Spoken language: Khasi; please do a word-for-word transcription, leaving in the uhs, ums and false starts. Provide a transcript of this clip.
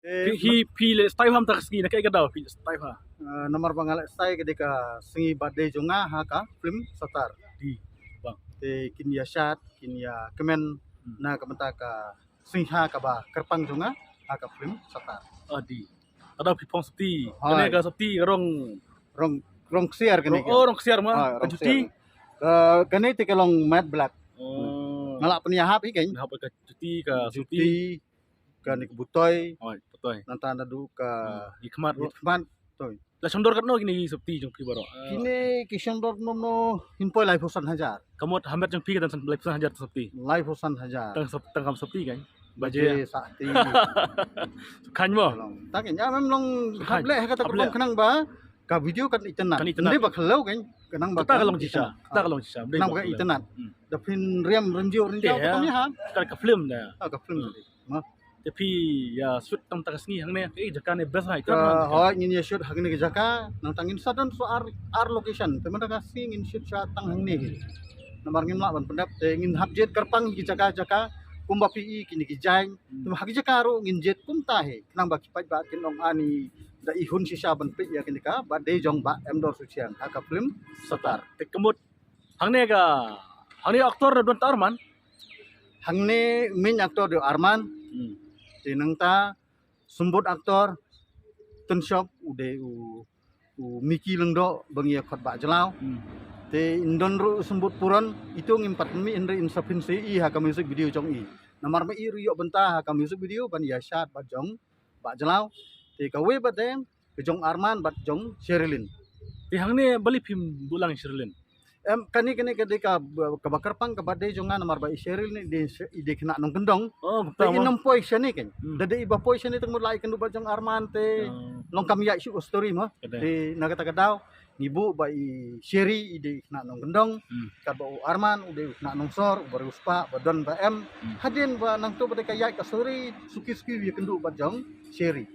Phi, phi leh style ham ta ka sngi, na kaei ka daw phi leh style ha? Namar ba nga leh style ka dei ka sngi birthday jong nga ha ka film Satar. Te kin ïashad, kin ïakmen na ka bynta ka sngi ha kaba kyrpang jong nga ha ka film Satar. Adi. Ka daw phi phong sopti. Kane ka sopti ka rong, rong, rong ksiar kane. Oh, rong ksiar ma. Ka juti. Kane te ka long matte black. Nga lah pynïahap hi kane. Hap ka juti, ka sopti. Kane ka butoi. Butoi. Nangta naduh ka ïa khmat. Ïa khmat. Toi. La shon dor katno kine ki sopti jong phi baroh? Kine ki shon dor no no, ngin poi laiphew san hajar. Ka mut ha met jong phi ka dang san, laiphew san hajar sopti. Laiphew san hajar. Tang sop, tang kam sopti kan? Baje. Baje sopti. Khan mo. Ta kan ïa mem long hap leh ha kata ka long khnang ba ka video kan itynnad. Kan itynnad. Nda ba khlew kan. Khnang ba ka long shisha. Khnang ba ka itynnad. Da phin riam rim jiw rim jaw ka film da. Ka film. Te phi ïa shoot tang ta ka sngi hangne, ka jaka ne best ha ita. Hooid, ngin ïa shoot hangne ka jaka, nangta ngin sa don sa ar, ar location. Te mynta ka sngi ngin shoot sa tang hangne hi. Namar ngim lah ban pyndep, te ngin hap jied kyrpang ki jaka jaka kumba phi i kine ki jaiñ. Te ha ki jaka ruh ngin jied kumta hi. Khnang ba ki paidbah kin ong ani da i hun shisha ban peit ïa kine ka birthday jong Bah M Dor Suchiang ha ka film Satar. Te ka mut hangne ka, hangne actor da don ta Arman. Hangne main actor dei u Arman. Te nangta symbut actor tynshop u dei u, u Mickey Lyngdoh ba ngi ïa khot Bah Jlaw. Te in don ruh symbut puron, ito ngim pat mih hynrei in sa pynshai i ha ka music video jong i. Namar ma i ruh ïoh bynta ha ka music video ban ïashad bad jong Bah Jlaw. Te kawei pat dei ka jong Arman bad jong Sherilyn. Te hangne balei phim buh lang Sherilyn? Em, kane, kane ka dei ka, kaba kyrpang ka birthday jong nga namar ba i Sherilyn i dei, i dei khynnah nongkyndong. Oh, te i nang poi shane kan. Da dei i ba poi shane te mut la ïakynduh bad jong Arman te long kam ïaid shuh ka story mo. Te na kata ka daw ngi buh ba i Sheri i dei khynnah nongkyndong. Katba u Arman u dei u khynnah nongsor, u ba riewspah, ba don ba em. Hadien ba nangto ba dei ka ïaid ka story suki suki u ïakynduh bad jong Sheri.